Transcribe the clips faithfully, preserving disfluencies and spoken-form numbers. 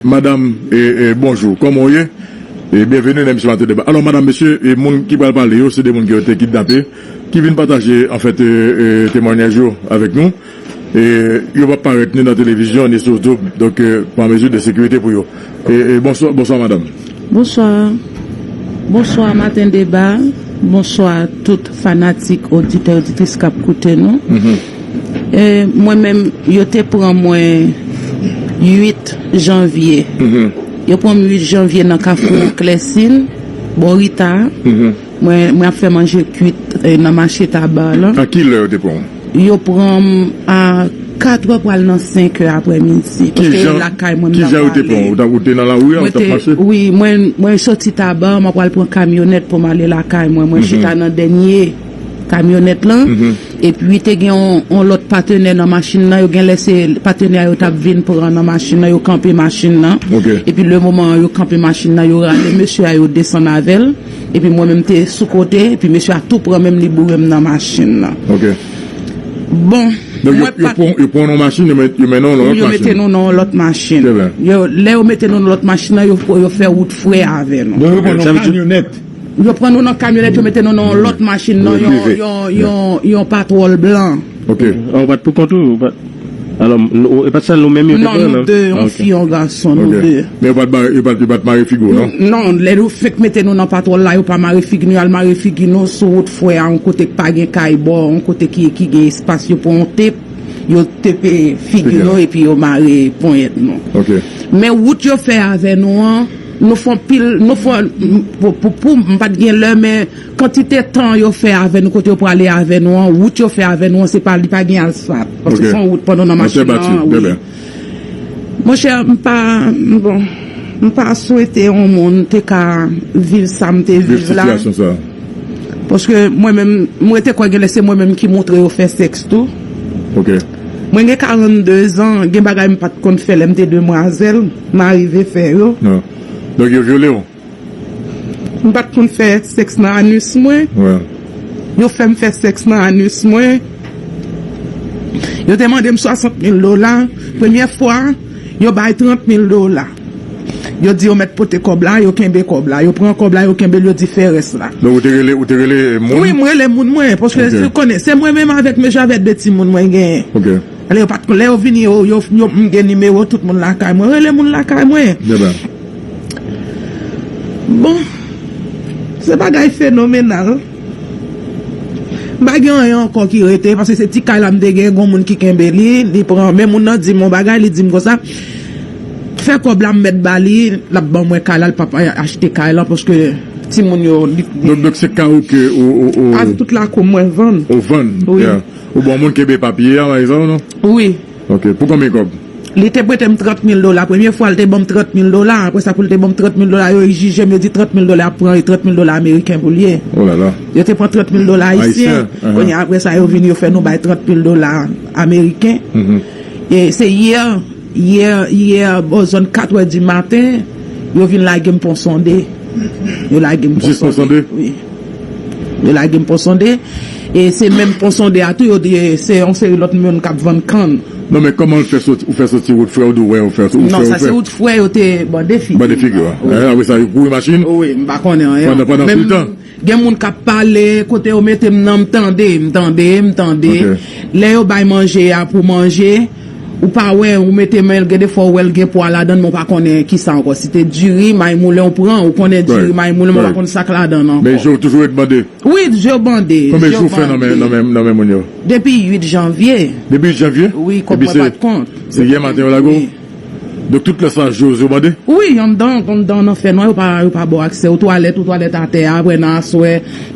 Madanm, e, e, bonjou. Kòman w ye? E byenveni nan emisyon Maten Deba. Alò, madanm, mesye, e moun ki pral pale yo, se de moun ki yo te kidnape, ki vin pataje, anfèt, e, e, temwanyaj yo avèk nou. E yo p ap parèt ni nan televizyon, ni sou YouTube, donk, e, pran mezi de sekirite pou yo. E, e, bonswa, bonswa, madanm. Bonswa. Bonswa, Maten Deba. Bonswa, tout fanatik, oditè, oditris k ap koute nou. E, mwen menm, yo te pran mwen uit janvye. Yo pran m uit janvye nan Kafou Klèsin, bò Rita. Mwen, mwen ap fè manje kwit, e, nan mache Taba lan. A ki lè yo te pran w? Yo pran m a katrè pral nan senkè aprèmidi. Kote lakay mwen, m t ap pale. Ki jan yo te pran w? Ou t ap, ou te nan lari a, ou t ap mache? Wi, mwen, mwen soti Taba, mwen pral pran kamyonèt pou m ale lakay mwen. Mwen chita nan dènye kamyonèt lan. Epi te gen yon, yon lòt patenè nan machin nan. Yo gen lè se patenè a yo t ap vin pran nan machin nan. Yo kanpe machin nan. Epi le moman yo kanpe machin nan, yo rale mesye a, yo desann avè l. Epi mwen menm te sou kote, epi mesye a tou pran men m, li boure m nan machin nan. Bon, donk, yo, mwen yo pa pran, yo pran w nan machin, yo met-, yo mennen w nan yon lòt machin. Yo mete nou nan yon lòt machin. Yo, lè yo mete nou nan lòt machin nan, yo, yo fè wout frè avè nou. Donk, yo pran w nan kamyonèt. Yo pran nou nan kamyonèt, yo mete nou nan yon lòt machin, nan yon, yon, yon, yon patwòl blan. Ok. Ah, ou pa t pou kont ou, ou pa t, alò, nou, e pa t sèl nou menm yo te pran, non? Non, nou de, yon fi, yon gason, nou de. Men yo pa t mare, yo pa t, yo pa t mare figi w, non? Non, lè yo fenk mete nou nan patwòl la, yo pa mare figi nou, y al mare figi nou sou wout frè a, yon kote k pa gen kay bò, yon kote ki, ki gen espas, yo pran yon tep, yo tepe figi nou, epi yo mare ponyèt nou. Men wout yo fè avè nou an, nou fè anpil, nou fè, pou, pou, pou, m pa t gen lè, men kantite tan yo fè avè nou, kote yo prale avè nou an, wout yo fè avè nou an, se pa, li pa gen asfalt. Paske se yon wout pandan nan machin nan, wi. Monchè, m pa, bon, m pa swete yon moun te ka viv sa m te viv la. Viv sitiyasyon sa. Paske mwen menm, m rete kwè gen lè se mwen menm ki montre yo fè sèks tou. Ok. Mwen gen karannde zan, gen bagay m pa t konn fè lè m te demwazèl, m arive fè yo. Non. Donk yo vyole w? M pa t konn fè sèks nan anis mwen. Yo fè m fè sèks nan anis mwen. Yo te mande m swasant mil dola. Premyè fwa, yo bay trant mil dola. Yo di yo mèt pote kòb la, yo kenbe kòb la. Yo pran kòb la, yo kenbe l, yo di fè rès la. Donk ou te rele, ou te rele moun? Wi, m rele moun mwen, paske ou konnen, se mwen menm avèk mesye avèk de timoun mwen genyen. Ok. Lè yo pa t, lè yo vini, yo, yo, yo, m gen nimewo tout moun lakay mwen. Rele moun lakay mwen. Bon, se bagay fenomenal. M pa gen anyen ankò ki rete, paske se ti kay la m te gen, gon moun ki kenbe li, li pran. Men moun nan di m yon bagay, li di m konsa, fè kòb la m mèt ba li, l ap ban mwen kay la, l p ap achte kay la, paske timoun yo, li. Donk, donk se kay ou ke ou, ou, ou. A, tout lakou mwen vann. Ou vann? Wi. Ou bon moun kenbe papye a, pa egzanp, non? Wi. Ok, pou konbyen kòb? Li te prete m trant mil dola. Premye fwa, li te ban m trant mil dola. Apre sa, pou li te ban m trant mil dola, yo jije m, yo di trant mil dola ap pran, e trant mil dola ameriken pou l ye. Oh là là. Yo te pran trant mil dola ayisyen. Ayisyen, ahan. Kounye a, apre sa, yo vin, yo fè nou bay trant mil dola ameriken. Mhm. E se yè, yè, yè, bò zòn katrè di maten, yo vin lage m Pon Sonde. Yo lage m Pon Sonde. Jis Pon Sonde? Wi. Yo lage m Pon Sonde. E se menm Pon Sonde a tou, yo di, e, se yon seri lòt moun k ap vann kann. Non, men kòman l fè soti, ou fè soti wout frè, ou di w wè, ou fè, ou fè, ou fè? Non, sa se wout frè, yo te bande figi. Bande figi, wi. Wi. Eh, apre sa, yo kouri machin? Wi, m pa konnen anyen. Pandan, pandan tout tan? Gen moun k ap pale, kote yo mete m nan, m tande, m tande, m tande. Ok. Lè yo bay manje a pou manje, ou pa wè, ou mete men l, gen de fwa ou wè l gen pwa ladan l, men ou pa konnen kisa ankò. Si te diri, may moulen ou pran, ou konnen diri, may moulen, men ou pa konn sa k ladan l ankò. Men je w toujou ret bande? Wi, je w bande. Konbyen jou w fè nan men, nan men, nan men moun yo? Depi uit janvye. Depi uit janvye? Wi, kòb mwen pa t kont. Epi se, se yè maten yo lage w? Wi. Donk tout lè sa, je w bande? Wi, anndan, anndan nan fènwa, yo pa, yo pa ba w aksè. Ou twalèt, ou twalèt atè a, apre nan aswè,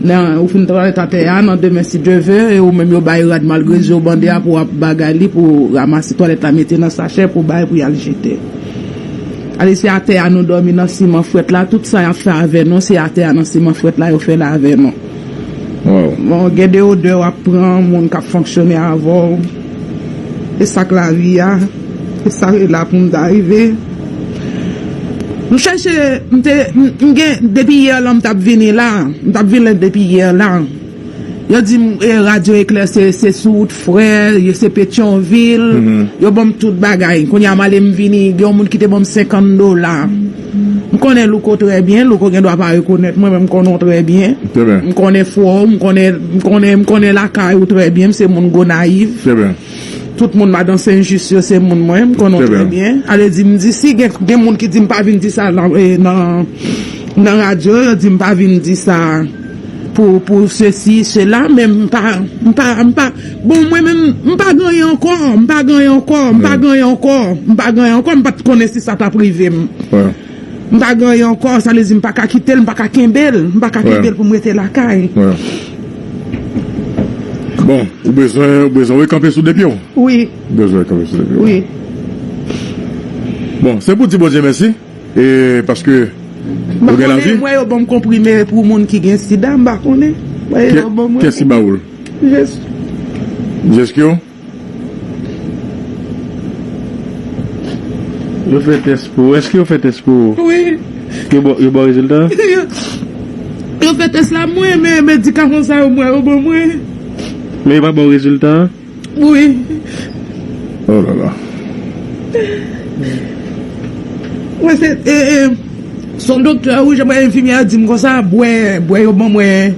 nan, ou fin twalèt atè a, nan demen si Dye ve, e ou menm yo bay rad malgre je w bande a pou w ap bagay li, pou w ranmase twalèt la, mete nan sachè, pou w bay, pou y al jete. Ale, se atè a nou dòmi nan siman frèt la, tout sa y ap fè avè nou, se atè a nan siman frèt la yo fè l avè nou. Bon, gen de odè w ap pran, moun k ap fonksyone avè w. E sa k lavi a, e sa k la pou m ta rive. M chèche, m te, m, m gen, depi yè lan m t ap vini la, m t ap vini depi yè lan. Yo di m, e, Radyo Eklè se, se sou wout Frè, yo se Petyonvil. Yo ban m tout bagay. Kounye a m ale m vini, gen yon moun ki te ban m senkant dola. M konnen Louko trè byen, Louko gen dwa pa rekonèt mwen, men m konnen w trè byen. M konnen fò w, m konnen, m konnen, m konnen lakay ou trè byen, m se moun Gonayiv. Tout moun madan Sen Jis yo se moun mwen, m konnen w trè byen. Ale di m di si gen, gen moun ki di m pa vin di sa nan, e, nan, nan radyo, yo di m pa vin di sa pou, pou sesi, sela, men m pa, m pa, m pa, bon, mwen menm, m pa genyen ankò, m pa genyen ankò, m pa genyen ankò, m pa genyen ankò, m pa t konnen si sa t ap rive m. M pa genyen ankò, sa vle di m pa ka kite l, m pa ka kenbe l, m pa ka kenbe l pou m rete lakay. Bon, ou bezwen, ou bezwen rekanpe sou de pye w? Wi. Ou bezwen rekanpe sou de pye w? Wi. Bon, se pou di Bondye mèsi, e paske ou gen lavi. M pa konnen, m wè yo ban m konprime pou moun ki gen sida, m pa konnen. M wè yo ban mwen. Kiyès ki ba ou l? Jezi. Jezi ki ou? Yo fè tès pou ou. Èske yo fè tès pou ou? Wi. Yo ba, yo ba w rezilta? Yo, yo fè tès la mwen, men medikaman sa yo mwen, yo ban mwen. Men yo pa ba w rezilta? Wi. Oh la la. Mwen se, e, e, se yon doktè, wi, jan mwen enfimyè a di m konsa, bwè, bwè, yo ban mwen,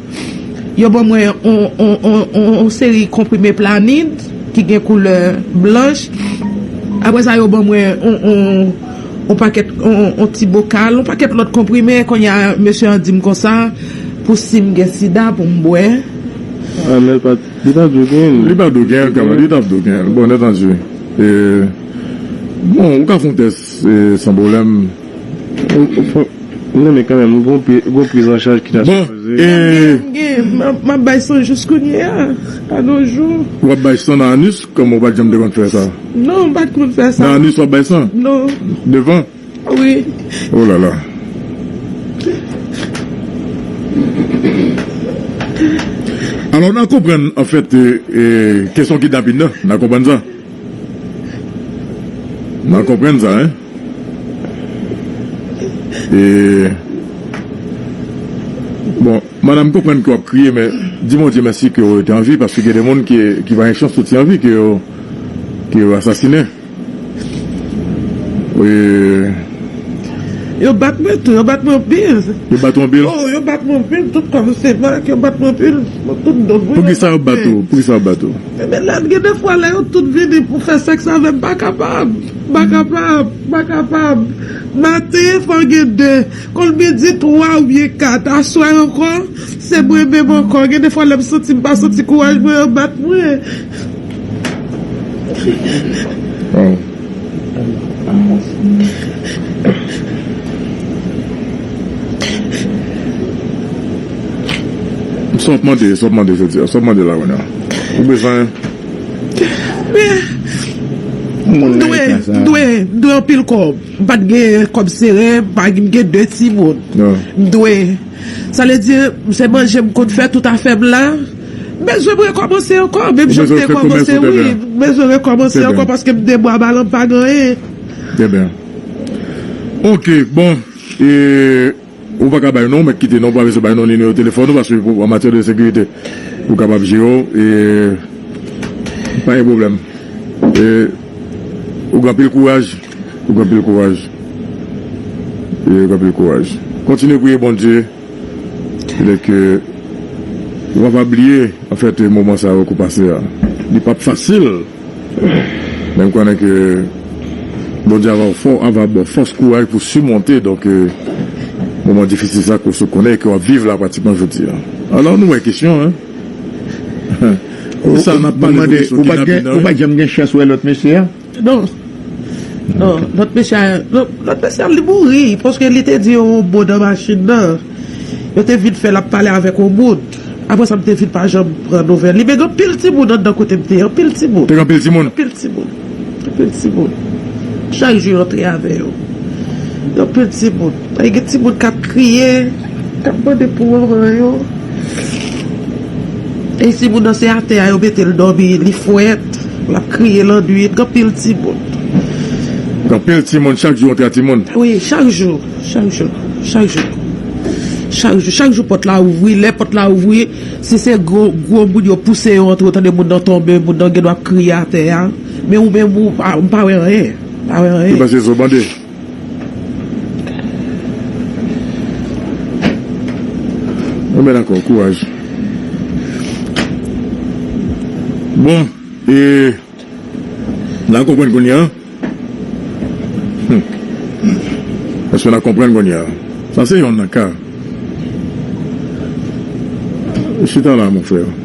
yo ban mwen on, on, on, on, on seri konprime Planid ki gen koulè blanch. Apre sa, yo ban mwen on, on, on pakèt, on, on ti bokal, on pakèt lòt konprime. Kounye a, mesye an di m konsa, pou si m gen sida, pou m bwè. Ah, men l pa t, li pa t dwe genyen l. Li pa t dwe genyen l kanmenm, li t ap dwe genyen l. Bon, nèt anjou. E, bon, ou ka fè yon tès, e, san pwoblèm. Ou, ou fè, non, men kanmenm, gon pri-, gon priz an chaj ki ta sipoze. Bon, e, m gen, m gen, m ap, m ap bay san jis kounye a, a nos jours. W ap bay san nan anis, kòman w pa t janm te konn fè sa? Non, m pa t konn fè sa. Nan anis w ap bay san? Non. Devan? Wi. Oh la la. Alò, n a konprann, anfèt, e, e, kesyon kidnapin nan, n a konprann sa. N a konprann sa, en. E, bon, madanm, m konprann ke w ap kriye, men di Bondye mèsi ke w rete an vi, paske gen de moun ki, ki pa gen chans soti an vi, ke yo, ke yo asasinen. Wi. Yo bat mwen tou, yo bat mwen anpil. Yo bat ou anpil? Oh, yo bat mwen anpil, tout kò m se mak, yo bat mwen anpil. Mwen tout do m. Poukisa yo bat ou? Poukisa yo bat ou? Ebyen, lè, gen de fwa, lè yo tout vini pou fè sèks avè m, m pa kapab. M pa kapab, m pa kapab. Maten, fò gen de. Kon l midi, twa oubyen kat. Aswè ankò, se mwen menm ankò. Gen de fwa, lè m santi m pa santi kouraj mwen, yo bat mwen. Waw. Sa w ap mande, sa w ap mande jodi a, sa w ap mande la kounye a. Ou bezwen. M dwe, m dwe, m dwe anpil kòb. M pa t gen kòb sere, m pa gen, m gen de timoun. M dwe. Sa vle di, se manje m konn fè tout afè m la. M bezwen rekòmanse ankò, menm jan m te kòmanse, wi. M bezwen rekòmanse ankò paske m de bwa balan m pa gen anyen. Trè byen. Ok, bon. E, ou pa ka bay non, ou mèt kite non, ou pa bezwen bay non, nimewo telefòn ou, paske pou, an matyè de sekirite, ou kapab jere w, e, pa gen pwoblèm. E, ou gen anpil kouraj, ou gen anpil kouraj. E, ou gen anpil kouraj. Kontinye priye Bondye. Lè ke ou pa bliye, anfèt, moman sa yo ke w pase a. Li p ap fasil. Men m konnen ke Bondye ava fò, ava ba w fòs, kouraj pou simonte, donk, e, moman difisil sa ke w sot konnen e ke w ap viv la pratikman jodi a. Alò, nou wè kesyon, en. Sa n ap pale de kesyon kidnapin nan, wi. Ou pa t janm gen chans wè lòt mesye a? Non. Non, lòt mesye a, lòt, lòt mesye a, li mouri, paske li te di yon mo nan machin nan. Yo te vin fè l ap pale avèk yon moun. Apre sa, m te vin pa janm pran nouvèl li. Men gen anpil timoun anndan kote m te ye, anpil timoun. Te gen anpil timoun? Anpil timoun. Anpil timoun. Chak jou yo antre avè yo. Gen anpil timoun. Gen timoun k ap kriye, k ap mande pou manman yo. E timoun nan se atè a yo mete l dòmi, li frèt, l ap kriye lannwit, gen anpil timoun. Gen anpil timoun, chak jou yon tra timoun. Wi, chak jou, chak jou, chak jou. Chak jou, chak jou pòt la ouvri, lè pòt la ouvri, si se gwo, gwo moun yo pouse yo antre, ou tande moun nan tonbe, moun nan gen dwa ap kriye atè a. Men ou menm, ou pa, m pa wè anyen. Pa wè anyen. Li panse zo bande. Mwen dakò, kouraj. Bon, e, n a konprann kounye a. Hmm. Èske n a konprann kounye a? Sa se yonn nan ka. Chita la, mon frè.